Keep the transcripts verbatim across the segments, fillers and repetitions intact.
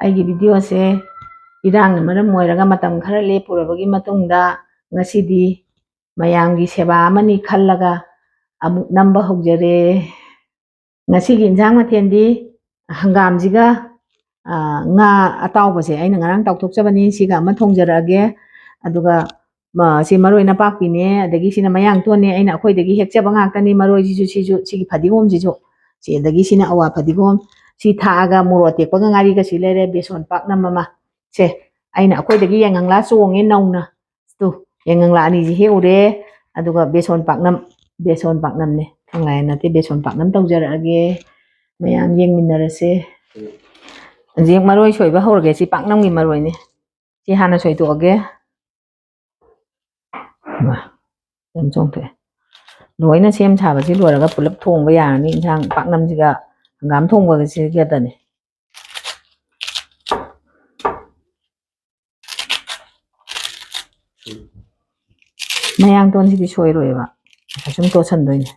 ꯑꯩꯒꯤ ꯚꯤꯗꯤꯑꯣꯁꯦ ꯏꯔꯥꯡꯅ ꯃꯔꯝ ꯑꯣꯏꯔꯒ ꯃꯇꯝ ꯈꯔ ꯂꯦꯞꯄꯨꯔꯕꯒꯤ ꯃꯇꯨꯡꯗ ꯉꯁꯤꯗꯤ ꯃꯌꯥꯝꯒꯤ ꯁꯦꯕꯥ ꯑꯃꯅꯤ ꯈꯜꯂꯒ ꯑꯃꯨꯛ ꯅꯝꯕ ꯍꯧꯖꯔꯦ꯫ ꯉꯁꯤꯒꯤ ꯏꯟꯁꯥꯡ ꯃꯊꯦꯜꯗꯤ ꯍꯪꯒꯥꯝꯁꯤꯒ, ꯑ, ꯉꯥ ꯑꯇꯥꯎꯕꯁꯦ ꯑꯩꯅ ꯉꯔꯥꯡ ꯇꯥꯎꯊꯣꯛꯆꯕꯅꯤ, ꯁꯤꯒ ꯑꯃ ꯊꯣꯡꯖꯔꯛꯑꯒꯦ꯫ ꯑꯗꯨꯒ, ꯃ-, ꯁꯤ ꯃꯔꯣꯏ ꯅꯄꯥꯛꯄꯤꯅꯦ, ꯑꯗꯒꯤ ꯁꯤꯅ ꯃꯌꯥꯡ ꯇꯣꯟꯅꯦ, ꯑꯩꯅ ꯑꯩꯈꯣꯏꯗꯒꯤ ꯍꯦꯛꯆꯕ ꯉꯥꯛꯇꯅꯤ꯫ ꯃꯔꯣꯏꯁꯤꯁꯨ, ꯁꯤꯁꯨ, ꯁꯤꯒꯤ ꯐꯗꯤꯒꯣꯝꯁꯤꯁꯨ, ꯁꯤ, ꯑꯗꯒꯤ ꯁꯤꯅ ꯑꯋꯥ ꯐꯗꯤꯒꯣꯝ, ꯁꯤ ꯊꯥꯛꯑꯒ ꯃꯣꯔꯣꯛ ꯑꯇꯦꯛꯄꯒ ꯉꯥꯔꯤꯒ ꯁꯤ ꯂꯩꯔꯦ, ꯕꯦꯁꯣꯟ ꯄꯥꯛꯅꯝ ꯑꯃ꯫ ꯁꯦ, ꯑꯩꯅ ꯑꯩꯈꯣꯏꯗꯒꯤ ꯌꯥꯏꯉꯪꯂꯥ ꯆꯣꯡꯉꯦ ꯅꯧꯅ꯫ ꯇꯨ, ꯌꯥꯏꯉꯪꯂꯥ ꯑꯅꯤꯁꯤ ꯍꯦꯛꯎꯔꯦ, ꯑꯗꯨꯒ ꯕꯦꯁꯣꯟ ꯄꯥꯛꯅꯝ, ꯕꯦꯁꯣꯟ ꯄꯥꯛꯅꯝꯅꯦ, ꯌꯥꯏꯉꯪꯂꯥ ꯅꯠꯇꯦ, ꯕꯦꯁꯣꯟ ꯄꯥꯛꯅꯝ ꯇꯧꯖꯔꯛꯑꯒꯦ꯫ ꯃꯌꯥꯝ ꯌꯦꯡꯃꯤꯟꯅꯔꯁꯦ꯫ ꯍꯧꯖꯤꯛ ꯃꯔꯣꯏ ꯁꯣꯏꯕ ꯍꯧꯔꯒꯦ꯫ ꯁꯤ ꯄꯥꯛꯅꯝꯒꯤ ꯃꯔꯣꯏꯅꯦ꯫ ꯁꯤ ꯍꯥꯟꯅ ꯁꯣꯏꯗꯣꯛꯑꯒꯦ꯫ ꯃꯥ, ꯌꯥꯝ ꯆꯣꯡꯊꯣꯛꯑꯦ꯫ ꯂꯣꯏꯅ ꯁꯦꯝ ꯁꯥꯕꯁꯤ ꯂꯣꯏꯔꯒ ꯄꯨꯂꯞ ꯊꯣꯡꯕ ꯌꯥꯔꯅꯤ꯫ ꯏꯟꯁꯥꯡ ꯄꯥꯛꯅꯝꯁꯤꯒ ꯍꯪꯒꯥꯝ ꯊꯣꯡꯕꯒꯁꯤꯒꯗꯅꯦ꯫ ꯃꯌꯥꯡ ꯇꯣꯟꯁꯤꯗꯤ ꯁꯣꯏꯔꯣꯏꯕ, ꯁꯨꯝ ꯇꯣꯠꯁꯟꯗꯣꯏꯅꯦ꯫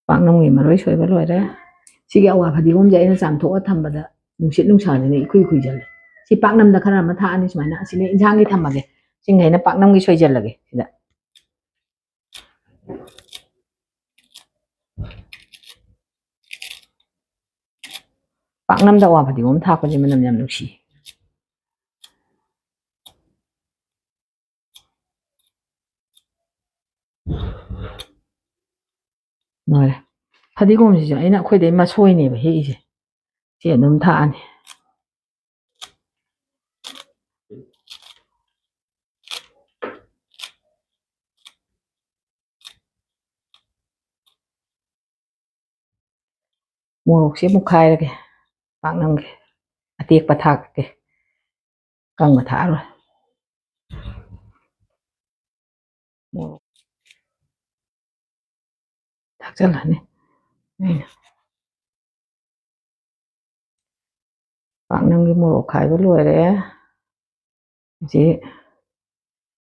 ꯄꯥꯛꯅꯝꯒꯤ ꯃꯔꯣꯏ ꯁꯣꯏꯕ ꯂꯣꯏꯔꯦ꯫ ꯁꯤꯒꯤ ꯑꯋꯥ ꯐꯗꯤꯒꯣꯝꯁꯦ ꯑꯩꯅ ꯆꯥꯝꯊꯣꯛꯑ ꯊꯝꯕꯗ ꯅꯨꯡꯁꯤꯠ ꯅꯨꯡꯁꯥꯁꯤꯅ ꯏꯈꯨꯏ ꯈꯨꯏꯖꯜꯂꯦ꯫ ꯁꯤ ꯄꯥꯛꯅꯝꯗ ꯈꯔ ꯑꯃ ꯊꯥꯛꯑꯅꯤ ꯁꯨꯃꯥꯏꯅ꯫ ꯑꯁꯤꯅ ꯏꯟꯁꯥꯡꯒꯤ ꯊꯝꯃꯒꯦ꯫ ꯁꯤꯡꯈꯩꯅ ꯄꯥꯛꯅꯝꯒꯤ ꯁꯣꯏꯖꯜꯂꯒꯦ ꯁꯤꯗ꯫ ꯄꯥꯛꯅꯝꯗ ꯑꯋꯥ ꯐꯗꯤꯒꯣꯝ ꯊꯥꯛꯄꯁꯦ ꯃꯅꯝ ꯌꯥꯝ ꯅꯨꯡꯁꯤ꯫ ꯂꯣꯏꯔꯦ꯫ ꯐꯗꯤꯒꯣꯝꯁꯤꯁꯨ ꯑꯩꯅ ꯑꯩꯈꯣꯏꯗꯩ ꯃꯁꯣꯏꯅꯦꯕ ꯍꯦꯛꯏꯁꯦ꯫ ꯁꯤ ꯑꯗꯨꯝ ꯊꯥꯛꯑꯅꯤ꯫ ꯃꯣꯔꯣꯛꯁꯦ ꯑꯃꯨꯛ ꯈꯥꯏꯔꯒꯦ꯫ ꯄꯥꯛꯅꯝꯒꯤ ꯑꯇꯦꯛꯄ ꯊꯥꯛꯀꯦ꯫ ꯀꯪꯕ ꯊꯥꯛꯑꯔꯣꯏ꯫ ꯃꯣꯔꯣꯛ ꯊꯥꯛꯆꯜꯂꯅꯤ꯫ ꯑꯩꯅ ꯄꯥꯛꯅꯝꯒꯤ ꯃꯣꯔꯣꯛ ꯈꯥꯏꯕ ꯂꯣꯏꯔꯦ꯫ ꯍꯧꯖꯤꯛ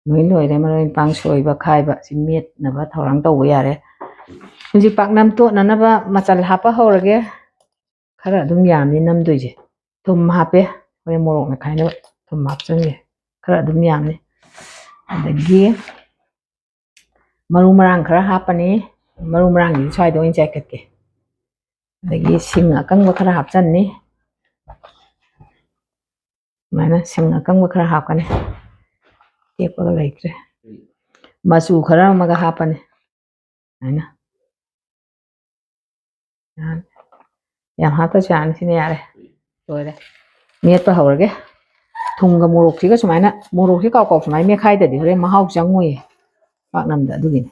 ꯂꯣꯏ ꯂꯣꯏꯔꯦ꯫ ꯃꯔꯣꯏ ꯃꯄꯥꯡ ꯁꯣꯏꯕ ꯈꯥꯏꯕ ꯁꯤ ꯃꯦꯠꯅꯕ ꯊꯧꯔꯥꯡ ꯇꯧꯕ ꯌꯥꯔꯦ꯫ ꯍꯧꯖꯤꯛ ꯄꯥꯛꯅꯝ ꯇꯣꯠꯅꯅꯕ ꯃꯆꯜ ꯍꯥꯞꯄ ꯍꯧꯔꯒꯦ꯫ ꯈꯔ ꯑꯗꯨꯝ ꯌꯥꯝꯅꯤ ꯅꯝꯗꯣꯏꯁꯦ꯫ ꯊꯨꯝ ꯍꯥꯞꯄꯦ꯫ ꯍꯣꯔꯦꯟ ꯃꯣꯔꯣꯛ ꯃꯦꯠꯈꯥꯏꯅꯕ ꯊꯨꯝ ꯍꯥꯞꯆꯟꯒꯦ꯫ ꯈꯔ ꯑꯗꯨꯝ ꯌꯥꯝꯅꯤ꯫ ꯑꯗꯒꯤ ꯃꯔꯨ ꯃꯔꯥꯡ ꯈꯔ ꯍꯥꯞꯄꯅꯤ꯫ ꯃꯔꯨ ꯃꯔꯥꯡꯁꯤꯗꯤ ꯁ꯭ꯋꯥꯏꯗ ꯑꯣꯏꯅ ꯆꯥꯏꯈꯠꯀꯦ꯫ ꯑꯗꯒꯤ ꯁꯤꯡ ꯑꯀꯪꯕ ꯈꯔ ꯍꯥꯞꯆꯟꯅꯤ꯫ ꯁꯨꯃꯥꯏꯅ ꯁꯤꯡ ꯑꯀꯪꯕ ꯈꯔ ꯍꯥꯞꯀꯅꯤ꯫ ꯇꯦꯛꯄꯒ ꯂꯩꯇ꯭ꯔꯦ꯫ ꯃꯆꯨ ꯈꯔ ꯑꯃꯒ ꯍꯥꯞꯄꯅꯤ꯫ ꯁꯨꯃꯥꯏꯅ꯫ ꯌꯥꯝ ꯍꯥꯞꯇ꯭ꯔꯁꯨ ꯌꯥꯔꯅꯤ꯫ ꯁꯤꯅ ꯌꯥꯔꯦ꯫ ꯂꯣꯏꯔꯦ꯫ ꯃꯦꯠꯄ ꯍꯧꯔꯒꯦ꯫ ꯊꯨꯝꯒ ꯃꯣꯔꯣꯛꯁꯤꯒ ꯁꯨꯃꯥꯏꯅ, ꯃꯣꯔꯣꯛꯁꯤ ꯀꯥꯎ ꯀꯥꯎ ꯁꯨꯃꯥꯏꯅ ꯃꯦꯠꯈꯥꯏꯗꯗꯤ ꯍꯣꯔꯦꯟ ꯃꯍꯥꯎ ꯆꯪꯉꯣꯏꯌꯦ ꯄꯥꯛꯅꯝꯗ꯫ ꯑꯗꯨꯒꯤꯅꯤ꯫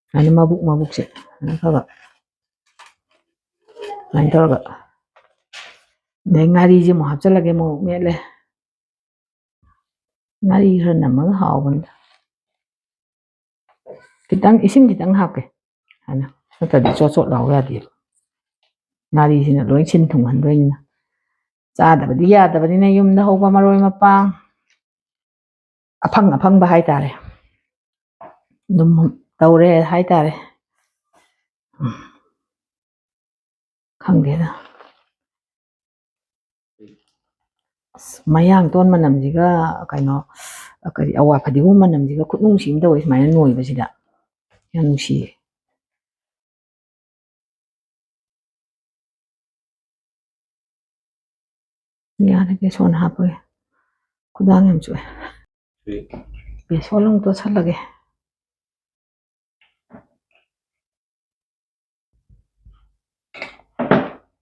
ꯁꯨꯃꯥꯏꯅ ꯃꯕꯨꯛ ꯃꯕꯨꯛꯁꯦ ꯁꯨꯃꯥꯏꯅ ꯈꯔ ꯈꯔ ꯁꯨꯃꯥꯏꯅ ꯇꯧꯔꯒ꯫ ꯑꯗꯩ ꯉꯥꯔꯤꯁꯦ ꯑꯃꯨꯛ ꯍꯥꯞꯆꯜꯂꯒꯦ꯫ ꯃꯣꯔꯣꯛ ꯃꯦꯠꯂꯦ꯫ ꯉꯥꯔꯤ ꯈꯔ ꯅꯝꯃꯒ ꯍꯥꯎꯕꯅꯤꯗ꯫ ꯈꯤꯇꯪ, ꯏꯁꯤꯡ ꯈꯤꯇꯪ ꯍꯥꯞꯀꯦ꯫ ꯁꯨꯃꯥꯏꯅ꯫ ꯅꯠꯇ꯭ꯔꯗꯤ ꯆꯣꯠ ꯆꯣꯠ ꯂꯥꯎ ꯌꯥꯗꯦꯕ꯫ ꯉꯥꯔꯤꯁꯤꯅ ꯂꯣꯏ ꯁꯤꯟ ꯊꯨꯡꯍꯟꯗꯣꯏꯅꯤꯅ꯫ ꯆꯥꯗꯕꯗꯤ ꯌꯥꯗꯕꯅꯤꯅ ꯌꯨꯝꯗ ꯍꯧꯕ ꯃꯔꯣꯏ ꯃꯄꯥꯡ ꯑꯐꯪ ꯑꯐꯪꯕ ꯍꯥꯏꯇꯥꯔꯦ꯫ ꯑꯗꯨꯝ ꯇꯧꯔꯦ ꯍꯥꯏꯇꯥꯔꯦ꯫ ꯎꯝ꯫ ꯈꯪꯗꯦꯗ꯫ ꯑꯁ, ꯃꯌꯥꯡ ꯇꯣꯟ ꯃꯅꯝꯁꯤꯒ, ꯀꯩꯅꯣ, ꯀꯔꯤ, ꯑꯋꯥ ꯐꯗꯤꯒꯣꯝ ꯃꯅꯝꯁꯤꯒ ꯈꯨꯠꯅꯨꯡꯁꯤ ꯑꯃ ꯇꯧꯋꯦ ꯁꯨꯃꯥꯏꯅ ꯅꯣꯏꯕꯁꯤꯗ꯫ ꯌꯥꯝ ꯅꯨꯡꯁꯤꯌꯦ꯫ ꯌꯥꯔꯦ, ꯕꯦꯁꯣꯟ ꯍꯥꯞꯄꯒꯦ꯫ ꯈꯨꯗꯥꯡ ꯌꯥꯝ ꯆꯣꯛꯑꯦ꯫ ꯕꯦꯁꯣꯟ ꯑꯃꯨꯛ ꯇꯣꯠꯁꯜꯂꯒꯦ꯫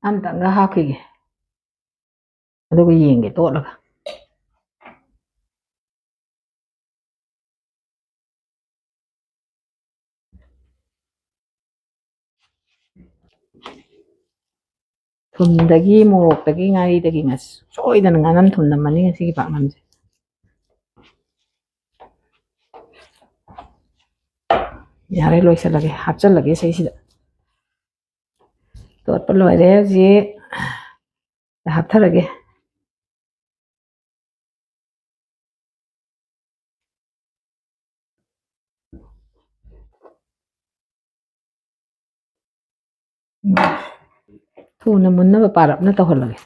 ꯑꯝꯇꯪꯒ ꯍꯥꯞꯈꯤꯒꯦ꯫ ꯑꯗꯨꯒ ꯌꯦꯡꯒꯦ ꯇꯣꯠꯂꯒ꯫ ꯊꯨꯝꯗꯒꯤ, ꯃꯣꯔꯣꯛꯇꯒꯤ, ꯉꯥꯔꯤꯗꯒꯤ ꯉꯁ-, ꯁꯣꯏꯗꯅ ꯉꯥꯅꯝ ꯊꯨꯝ ꯅꯝꯃꯅꯤ ꯉꯁꯤꯒꯤ ꯄꯥꯛꯅꯝꯁꯦ꯫ ꯌꯥꯔꯦ, ꯂꯣꯏꯁꯤꯜꯂꯒꯦ, ꯍꯥꯞꯆꯜꯂꯒꯦ ꯁꯤꯁꯤꯗ꯫ ꯇꯣꯠꯄ ꯂꯣꯏꯔꯦ ꯍꯧꯖꯤꯛ꯫ ꯍꯥꯞꯊꯔꯒꯦ꯫ ꯊꯨꯅ ꯃꯨꯟꯅꯕ ꯄꯥꯔꯞꯅ ꯇꯧꯍꯜꯂꯒꯦ꯫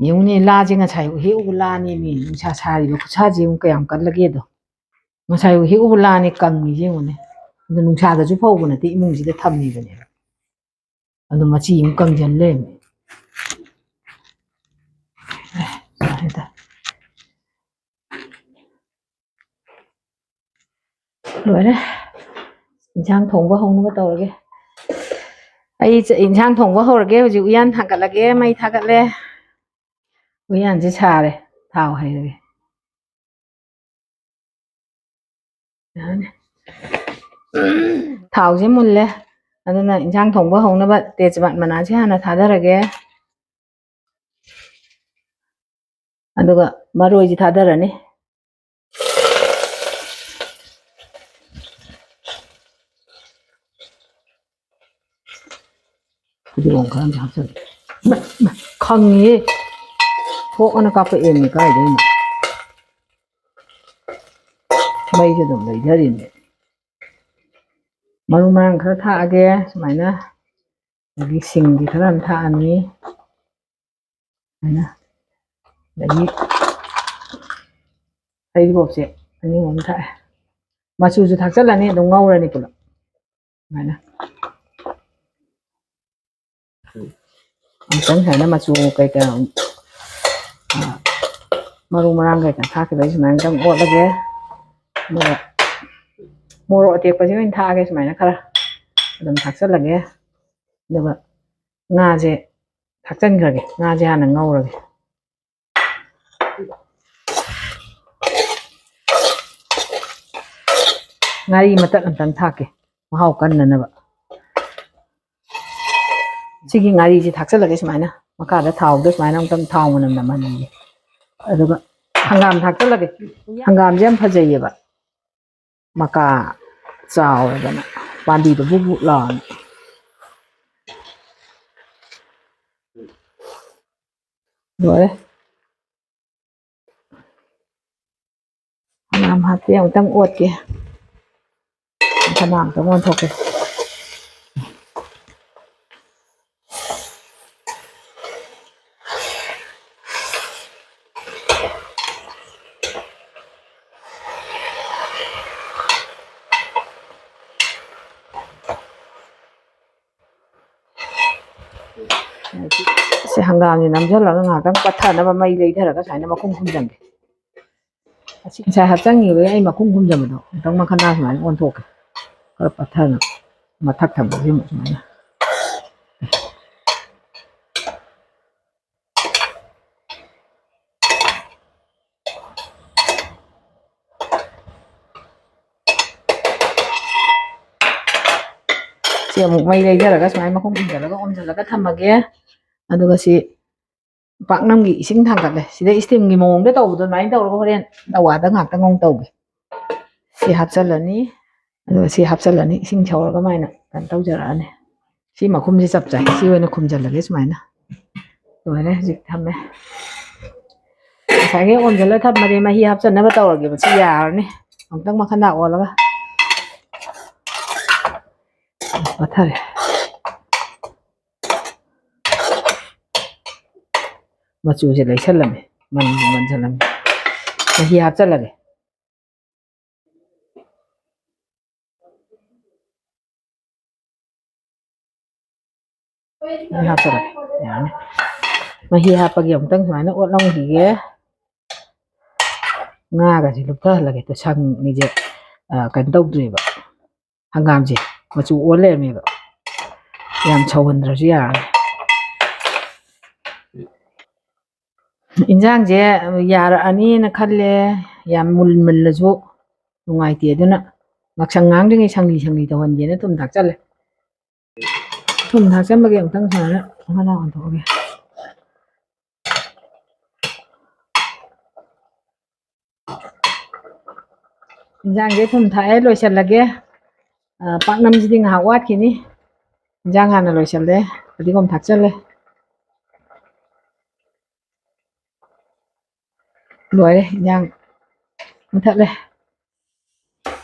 ꯌꯦꯡꯉꯨꯅꯦ, ꯂꯥꯁꯦ ꯉꯁꯥꯏ ꯍꯦꯛꯎꯕ ꯂꯥꯅꯦꯃꯤ꯫ ꯅꯨꯡꯁꯥ ꯁꯥꯔꯤꯕ ꯈꯨꯠꯁꯥꯁꯦ ꯌꯦꯡꯉꯨ ꯀꯌꯥꯝ ꯀꯜꯂꯒꯦꯗꯣ꯫ ꯉꯁꯥꯏ ꯍꯦꯛꯎꯕ ꯂꯥꯅꯦ ꯀꯪꯉꯤꯁꯦ ꯌꯦꯡꯉꯨꯅꯦ꯫ ꯑꯗꯣ ꯅꯨꯡꯁꯥꯗꯁꯨ ꯐꯧꯕ ꯅꯠꯇꯦ, ꯏꯃꯨꯡꯁꯤꯗ ꯊꯝꯃꯤꯕꯅꯦꯕ꯫ ꯑꯗꯣ ꯃꯆꯤ ꯑꯃ ꯀꯪꯁꯤꯜ ꯂꯩꯔꯝꯃꯦ꯫ ꯑꯦ, ꯌꯥꯔꯦꯗ꯫ ꯂꯣꯏꯔꯦ꯫ ꯏꯟꯁꯥꯡ ꯊꯣꯡꯕ ꯍꯧꯅꯕ ꯇꯧꯔꯒꯦ꯫ ꯑꯩ ꯆ-, ꯏꯟꯁꯥꯡ ꯊꯣꯡꯕ ꯍꯧꯔꯒꯦ꯫ ꯍꯧꯖꯤꯛ ꯎꯌꯥꯟ ꯊꯥꯡꯒꯠꯂꯒꯦ꯫ ꯃꯩ ꯊꯥꯒꯠꯂꯦ꯫ ꯎꯌꯥꯟꯁꯦ ꯁꯥꯔꯦ꯫ ꯊꯥꯎ ꯍꯩꯔꯒꯦ꯫ ꯌꯥꯔꯅꯤ꯫ ꯊꯥꯎꯁꯦ ꯃꯨꯜꯂꯦ꯫ ꯑꯗꯨꯅ ꯏꯟꯁꯥꯡ ꯊꯣꯡꯕ ꯍꯧꯅꯕ ꯇꯦꯖꯄꯥꯠ ꯃꯅꯥꯁꯦ ꯍꯥꯟꯅ ꯊꯥꯗꯔꯒꯦ꯫ ꯑꯗꯨꯒ ꯃꯔꯣꯏꯁꯦ ꯊꯥꯗꯔꯅꯤ꯫ ꯐꯗꯤꯒꯣꯝ ꯈꯔ ꯑꯃꯁꯨ ꯍꯥꯞꯆꯜꯂꯦ꯫ ꯏꯃꯥ, ꯏꯃꯥ, ꯈꯪꯉꯤꯍꯦ꯫ ꯊꯣꯛꯑꯅ ꯀꯥꯞꯄꯛꯑꯦꯃꯤ ꯀꯥꯏꯗꯩꯅꯣ꯫ ꯃꯩꯁꯦ ꯑꯗꯨꯝ ꯂꯩꯊꯔꯤꯅꯦ꯫ ꯃꯔꯨ ꯃꯔꯥꯡ ꯈꯔ ꯊꯥꯛꯑꯒꯦ ꯁꯨꯃꯥꯏꯅ꯫ ꯑꯗꯒꯤ ꯁꯤꯡꯗꯤ ꯈꯔ ꯑꯃ ꯊꯥꯛꯑꯅꯤ꯫ ꯁꯨꯃꯥꯏꯅ꯫ ꯑꯗꯒꯤ ꯍꯩꯔꯤꯕꯣꯞꯁꯦ ꯑꯅꯤ ꯑꯍꯨꯝ ꯊꯥꯛꯑꯦ꯫ ꯃꯆꯨꯁꯨ ꯊꯥꯛꯆꯜꯂꯅꯤ, ꯑꯗꯨꯝ ꯉꯧꯔꯅꯤ ꯄꯨꯂꯞ꯫ ꯁꯨꯃꯥꯏꯅ꯫ ꯑꯃꯨꯛꯇꯪ ꯁꯨꯃꯥꯏꯅ ꯃꯆꯨ ꯀꯩꯀꯥ, ꯑ, ꯃꯔꯨ ꯃꯔꯥꯡ ꯀꯩꯀꯥ ꯊꯥꯛꯈꯤꯕꯩ ꯁꯨꯃꯥꯏꯅ ꯑꯃꯨꯛꯇꯪ ꯑꯣꯠꯂꯒꯦ꯫ ꯑꯗꯨꯒ ꯃꯣꯔꯣꯛ ꯑꯇꯦꯛꯄꯁꯤ ꯑꯣꯏꯅ ꯊꯥꯛꯑꯒꯦ ꯁꯨꯃꯥꯏꯅ ꯈꯔ꯫ ꯑꯗꯨꯝ ꯊꯥꯛꯆꯜꯂꯒꯦ꯫ ꯑꯗꯨꯒ ꯉꯥꯁꯦ ꯊꯥꯛꯆꯟꯈ꯭ꯔꯒꯦ꯫ ꯉꯥꯁꯦ ꯍꯥꯟꯅ ꯉꯧꯔꯒꯦ꯫ ꯉꯥꯔꯤ ꯃꯇꯠ ꯑꯝꯇꯪ ꯊꯥꯛꯀꯦ, ꯃꯍꯥꯎ ꯀꯟꯅꯅꯕ꯫ ꯁꯤꯒꯤ ꯉꯥꯔꯤꯁꯦ ꯊꯥꯛꯆꯜꯂꯒꯦ ꯁꯨꯃꯥꯏꯅ, ꯃꯈꯥꯗ ꯊꯥꯎꯗ ꯁꯨꯃꯥꯏꯅ ꯑꯃꯨꯛꯇꯪ ꯊꯥꯎ ꯃꯅꯝ ꯅꯝꯍꯟꯒꯦ꯫ ꯑꯗꯨꯒ ꯍꯪꯒꯥꯝ ꯊꯥꯛꯆꯜꯂꯒꯦ꯫ ꯍꯪꯒꯥꯝꯁꯦ ꯌꯥꯝ ꯐꯖꯩꯌꯦꯕ, ꯃꯀꯥ ꯆꯥꯎꯔꯗꯅ, ꯄꯥꯝꯕꯤꯗꯣ ꯕꯨꯛ ꯕꯨꯛ ꯂꯥꯎꯔꯅ꯫ ꯂꯣꯏꯔꯦ꯫ ꯌꯥꯝ ꯍꯥꯞꯄꯦ, ꯑꯃꯨꯛꯇꯪ ꯑꯣꯠꯀꯦ꯫ ꯃꯈꯥꯗ ꯑꯃꯨꯛꯇꯪ ꯑꯣꯟꯊꯣꯛꯀꯦ꯫ ꯁꯤ ꯍꯪꯒꯥꯝꯁꯦ ꯅꯝꯁꯤꯜꯂꯒ ꯉꯥꯏꯍꯥꯛꯇꯪ ꯄꯠꯊꯅꯕ ꯃꯩ ꯂꯩꯊꯔꯒ ꯁꯨꯃꯥꯏꯅ ꯃꯈꯨꯝ ꯈꯨꯝꯖꯤꯟꯒꯦ꯫ ꯑꯁꯤ ꯉꯁꯥꯏ ꯍꯥꯞꯆꯟꯈꯤꯕꯒꯤ ꯑꯩ ꯃꯈꯨꯝ ꯈꯨꯝꯖꯟꯕꯗꯣ ꯑꯃꯨꯛꯇꯪ ꯃꯈꯥꯗ ꯁꯨꯃꯥꯏꯅ ꯑꯣꯟꯊꯣꯛꯀꯦ꯫ ꯈꯔ ꯄꯠꯊꯅ ꯃꯊꯛ ꯊꯪꯕꯁꯤ ꯑꯃꯨꯛ ꯁꯨꯃꯥꯏꯅ꯫ ꯁꯤ ꯑꯃꯨꯛ ꯃꯩ ꯂꯩꯊꯔꯒ ꯁꯨꯃꯥꯏꯅ ꯃꯈꯨꯝ ꯈꯨꯝꯖꯤꯜꯂꯒ ꯑꯣꯝꯁꯤꯜꯂꯒ ꯊꯝꯃꯒꯦ꯫ ꯑꯗꯨꯒ ꯁꯤ ꯄꯥꯛꯅꯝꯒꯤ ꯏꯁꯤꯡ ꯊꯥꯡꯒꯠꯂꯦ꯫ ꯁꯤꯗ steamꯒꯤ ꯃꯑꯣꯡꯗ ꯇꯧꯕꯗꯣ ꯑꯗꯨꯃꯥꯏꯅ ꯇꯧꯔꯒ ꯍꯣꯔꯦꯟ ꯇꯋꯥꯗ ꯉꯥꯛꯇꯪ ꯑꯃꯨꯛ ꯇꯧꯒꯦ꯫ ꯁꯤ ꯍꯥꯞꯆꯜꯂꯅꯤ꯫ ꯑꯗꯨꯒ ꯁꯤ ꯍꯥꯞꯆꯜꯂꯅꯤ꯫ ꯏꯁꯤꯡ ꯁꯧꯔꯒ ꯃꯥꯏꯅ ꯀꯩꯅꯣ ꯇꯧꯖꯔꯛꯑꯅꯤ꯫ ꯁꯤ ꯃꯈꯨꯝꯁꯤ ꯆꯞ ꯆꯥꯏ꯫ ꯁꯤ ꯑꯣꯏꯅ ꯈꯨꯝꯖꯤꯜꯂꯒꯦ ꯁꯨꯃꯥꯏꯅ꯫ ꯂꯣꯏꯔꯦ, ꯍꯧꯖꯤꯛ ꯊꯝꯃꯦ꯫ ꯉꯁꯥꯏꯒꯤ ꯑꯣꯟꯁꯤꯜꯂ ꯊꯝꯕꯅꯦ, ꯃꯍꯤ ꯍꯥꯞꯆꯟꯅꯕ ꯇꯧꯔꯒꯦꯕ꯫ ꯁꯤ ꯌꯥꯔꯅꯤ꯫ ꯑꯃꯨꯛꯇꯪ ꯃꯈꯥꯗ ꯑꯣꯜꯂꯒ ꯄꯠꯊꯔꯦ꯫ ꯃꯆꯨꯁꯦ ꯂꯩꯁꯜꯂꯝꯃꯦ, ꯃꯟꯕꯨ ꯃꯟꯖꯜꯂꯝꯃꯦ꯫ ꯃꯍꯤ ꯍꯥꯞꯆꯜꯂꯒꯦ꯫ ꯃꯍꯤ ꯍꯥꯞꯆꯜꯂꯒꯦ꯫ ꯌꯥꯔꯅꯤ꯫ ꯃꯍꯤ ꯍꯥꯞꯄꯒꯤ ꯑꯃꯨꯛꯇꯪ ꯁꯨꯃꯥꯏꯅ ꯑꯣꯠꯂꯝꯈꯤꯒꯦ꯫ ꯉꯥꯒꯁꯦ ꯂꯨꯞꯊꯍꯜꯂꯒꯦ꯫ ꯁꯪꯉꯤꯁꯦ, ꯑ, ꯀꯩꯅꯣ ꯇꯧꯗ꯭ꯔꯤꯕ꯫ ꯍꯪꯒꯥꯝꯁꯦ ꯃꯆꯨ ꯑꯣꯟ ꯂꯩꯔꯝꯃꯦꯕ꯫ ꯌꯥꯝ ꯁꯧꯍꯟꯗ꯭ꯔꯁꯨ ꯌꯥꯔꯅꯤ꯫ ꯏꯟꯖꯥꯡꯁꯦ ꯌꯥꯔꯛꯑꯅꯤꯅ ꯈꯜꯂꯦ꯫ ꯌꯥꯝ ꯃꯨꯜꯃꯜꯂꯁꯨ ꯅꯨꯡꯉꯥꯏꯇꯦ, ꯑꯗꯨꯅ ꯉꯥꯛꯁꯪ ꯉꯥꯡꯗ꯭ꯔꯤꯉꯩ ꯁꯪꯂꯤ ꯁꯪꯂꯤ ꯇꯧꯍꯟꯒꯦꯅ ꯊꯨꯝ ꯊꯥꯛꯆꯜꯂꯦ꯫ ꯊꯨꯝ ꯊꯥꯛꯆꯟꯕꯒꯤ ꯑꯃꯨꯛꯇꯪ ꯁꯨꯃꯥꯏꯅ ꯃꯈꯥꯗ ꯑꯣꯟꯊꯣꯛꯑꯒꯦ꯫ ꯏꯟꯖꯥꯡꯁꯦ ꯊꯨꯝ ꯊꯥꯛꯑꯦ, ꯂꯣꯏꯁꯤꯜꯂꯒꯦ꯫ ꯑ, ꯄꯥꯛꯅꯝꯁꯤꯗꯤ ꯉꯥꯏꯍꯥꯛ ꯋꯥꯠꯈꯤꯅꯤ꯫ ꯏꯟꯖꯥꯡ ꯍꯥꯟꯅ ꯂꯣꯏꯁꯤꯜꯂꯦ, ꯐꯗꯤꯒꯣꯝ ꯊꯥꯛꯆꯜꯂꯦ꯫ ꯂꯣꯏꯔꯦ ꯏꯟꯖꯥꯡ꯫ ꯃꯨꯊꯠꯂꯦ꯫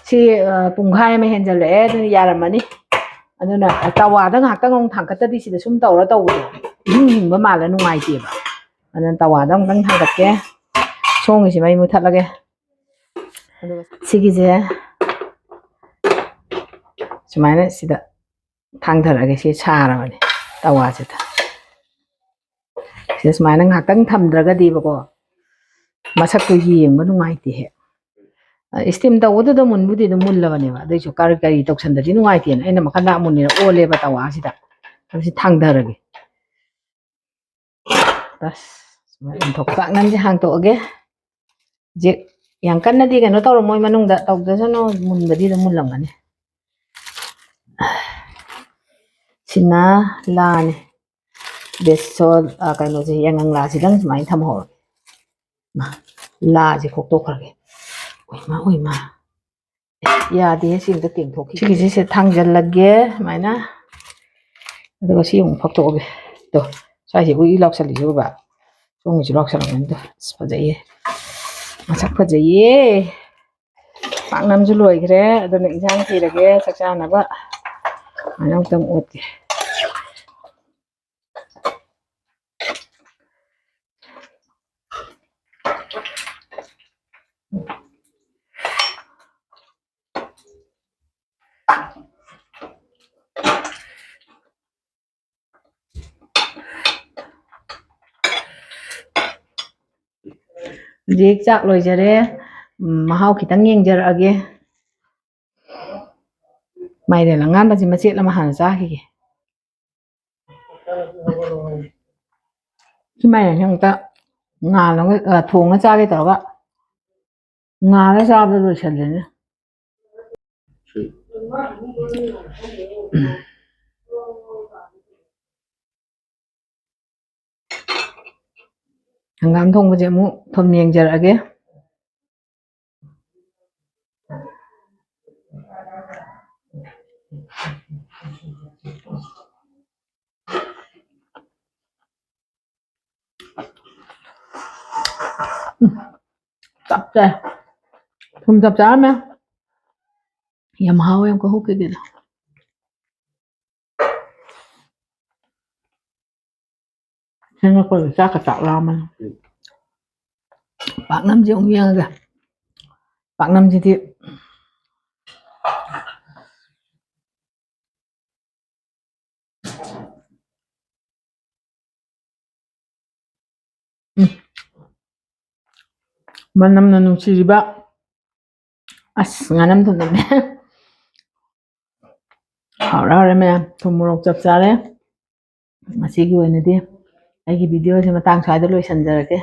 ꯁꯤ, ꯑ, ꯄꯨꯡꯈꯥꯏ ꯑꯃ ꯍꯦꯟꯖꯜꯂꯛꯑꯦ, ꯑꯗꯨꯅ ꯌꯥꯔꯝꯃꯅꯤ꯫ ꯑꯗꯨꯅ ꯇꯋꯥꯗ ꯉꯥꯏꯍꯥꯛꯇꯪ ꯑꯃꯨꯛ ꯊꯥꯡꯒꯠꯇꯗꯤ ꯁꯤꯗ ꯁꯨꯝ ꯇꯧꯔ ꯇꯧꯕꯗꯣ ꯏꯍꯤꯡ ꯍꯤꯡꯕ ꯃꯥꯜꯂ ꯅꯨꯡꯉꯥꯏꯇꯦꯕ꯫ ꯑꯗꯨꯅ ꯇꯋꯥꯗ ꯑꯃꯨꯛꯇꯪ ꯊꯥꯡꯒꯠꯀꯦ꯫ ꯁꯣꯝꯒꯤꯁꯤ ꯃꯩ ꯃꯨꯊꯠꯂꯒꯦ꯫ ꯑꯗꯨꯒ ꯁꯤꯒꯤꯁꯦ ꯁꯨꯃꯥꯏꯅ ꯁꯤꯗ ꯊꯥꯡꯊꯔꯛꯑꯒꯦ꯫ ꯁꯤ ꯁꯥꯔꯕꯅꯦ ꯇꯋꯥꯁꯤꯗ꯫ ꯁꯤꯗ ꯁꯨꯃꯥꯏꯅ ꯉꯥꯏꯍꯥꯛꯇꯪ ꯊꯝꯗ꯭ꯔꯒꯗꯤꯕꯀꯣ, ꯃꯁꯛꯇꯣ ꯌꯦꯡꯕ ꯅꯨꯡꯉꯥꯏꯇꯦ ꯍꯦꯛ꯫ ꯑ, steam ꯇꯧꯕꯗꯨꯗ ꯃꯨꯟꯕꯨꯗꯤ ꯑꯗꯨꯝ ꯃꯨꯜꯂꯕꯅꯦꯕ, ꯑꯗꯨꯏꯁꯨ ꯀꯔꯤ ꯀꯔꯤ ꯇꯧꯁꯟꯗꯗꯤ ꯅꯨꯡꯉꯥꯏꯇꯦꯅ ꯑꯩꯅ ꯃꯈꯟꯗ ꯑꯃꯨꯟꯅꯤꯔ ꯑꯣꯜꯂꯦꯕ ꯇꯋꯥꯁꯤꯗ꯫ ꯑꯗꯨ ꯁꯤ ꯊꯥꯡꯊꯔꯒꯦ꯫ ꯕꯁ, ꯁꯨꯃꯥꯏꯅ ꯑꯣꯟꯊꯣꯛ-, ꯄꯥꯛꯅꯝꯁꯦ ꯍꯥꯡꯇꯣꯛꯑꯒꯦ꯫ ꯍꯧꯖꯤꯛ ꯌꯥꯝ ꯀꯟꯅꯗꯤ ꯀꯩꯅꯣ ꯇꯧꯔꯝꯃꯣꯏ, ꯃꯅꯨꯡꯗ ꯇꯧꯗ꯭ꯔꯁꯅꯨ, ꯃꯨꯟꯕꯗꯤ ꯑꯗꯨꯝ ꯃꯨꯜꯂꯝꯒꯅꯤ꯫ ꯁꯤꯅ ꯂꯥꯅꯤ꯫ ꯕꯦꯁꯣꯟ, ꯑ, ꯀꯩꯅꯣꯁꯦ, ꯌꯥꯏꯉꯪ ꯂꯥꯁꯤꯗꯪ ꯁꯨꯃꯥꯏꯅ ꯊꯝꯍꯧꯔꯒꯦ꯫ ꯃꯥ, ꯂꯥꯁꯦ ꯈꯣꯛꯇꯣꯛꯈ꯭ꯔꯒꯦ꯫ ꯑꯣꯏꯃꯥ, ꯑꯣꯏꯃꯥ꯫ ꯑꯦ, ꯌꯥꯗꯦ, ꯁꯤ ꯑꯝꯇ ꯇꯦꯡꯊꯣꯛꯈꯤ꯫ ꯁꯤꯒꯤꯁꯦ ꯁꯤ ꯊꯥꯡꯖꯜꯂꯒꯦ ꯁꯨꯃꯥꯏꯅ꯫ ꯑꯗꯨꯒ ꯁꯤ ꯑꯃꯨꯛ ꯐꯛꯇꯣꯛꯑꯒꯦ꯫ ꯇꯣ, ꯁ꯭ꯋꯥꯏꯁꯦ ꯎꯏ ꯎꯏ ꯂꯥꯎꯁꯜꯂꯤꯁꯦ ꯎꯕ? ꯁꯣꯝꯒꯤꯁꯨ ꯂꯥꯎꯁꯜꯂꯛꯀꯅꯤ꯫ ꯇꯣ, ꯑꯁ, ꯐꯖꯩꯌꯦ꯫ ꯃꯁꯛ ꯐꯖꯩꯌꯦ꯫ ꯄꯥꯛꯅꯝꯁꯨ ꯂꯣꯏꯈ꯭ꯔꯦ꯫ ꯑꯗꯨꯅ ꯏꯟꯁꯥꯡ ꯊꯤꯔꯒꯦ ꯆꯥꯛ ꯆꯥꯅꯕ꯫ ꯁꯨꯃꯥꯏꯅ ꯑꯃꯨꯛꯇꯪ ꯑꯣꯠꯀꯦ꯫ ꯍꯧꯖꯤꯛ ꯆꯥꯛ ꯂꯣꯏꯖꯔꯦ꯫ ꯎꯝ, ꯃꯍꯥꯎ ꯈꯤꯇꯪ ꯌꯦꯡꯖꯔꯛꯑꯒꯦ꯫ ꯃꯥꯏꯔꯦꯟ ꯑꯉꯥꯟꯕꯁꯤ ꯃꯆꯦꯠ ꯑꯃ ꯍꯥꯟꯅ ꯆꯥꯈꯤꯒꯦ꯫ ꯁꯤ ꯃꯥꯏꯔꯦꯟꯁꯦ ꯑꯃꯨꯛꯇ ꯉꯥꯜꯂꯒ, ꯑ, ꯊꯣꯡꯉ ꯆꯥꯒꯦ ꯇꯧꯔꯒ ꯉꯥꯜꯂ ꯆꯥꯕꯗ ꯂꯣꯏꯁꯜꯂꯦꯅꯦ꯫ ꯍꯪꯒꯥꯝ ꯊꯣꯡꯕꯁꯦ ꯑꯃꯨꯛ ꯊꯨꯝ ꯌꯦꯡꯖꯔꯛꯑꯒꯦ꯫ ꯎꯝ, ꯆꯞ ꯆꯥꯏ꯫ ꯊꯨꯝ ꯆꯞ ꯆꯥꯔꯝꯃꯦ꯫ ꯌꯥꯝ ꯍꯥꯎꯋꯦ ꯑꯃꯨꯛꯀ ꯍꯨꯛꯀꯤꯗꯨꯗ꯫ ꯊꯦꯡꯉꯛꯄꯒꯤ ꯆꯥꯛꯀ ꯆꯥꯛ ꯂꯥꯝꯃꯅꯤ꯫ ꯄꯥꯛꯅꯝꯁꯦ ꯑꯃꯨꯛ ꯌꯦꯡꯉꯒꯦ꯫ ꯄꯥꯛꯅꯝꯁꯤꯗꯤ ꯎꯝ꯫ ꯃꯅꯝꯅ ꯅꯨꯡꯁꯤꯔꯤꯕ ꯑꯁ ꯉꯥꯅꯝ ꯊꯣꯡꯕꯅꯦ꯫ ꯍꯥꯎꯔꯦ ꯍꯥꯎꯔꯦ ꯃꯌꯥꯝ, ꯊꯨꯝ ꯃꯣꯔꯣꯛ ꯆꯞ ꯆꯥꯔꯦ꯫ ꯉꯁꯤꯒꯤ ꯑꯣꯏꯅꯗꯤ ꯑꯩꯒꯤ ꯚꯤꯗꯤꯑꯣꯁꯦ ꯃꯇꯥꯡ ꯁ꯭ꯋꯥꯏꯗ ꯂꯣꯏꯁꯤꯟꯖꯔꯒꯦ꯫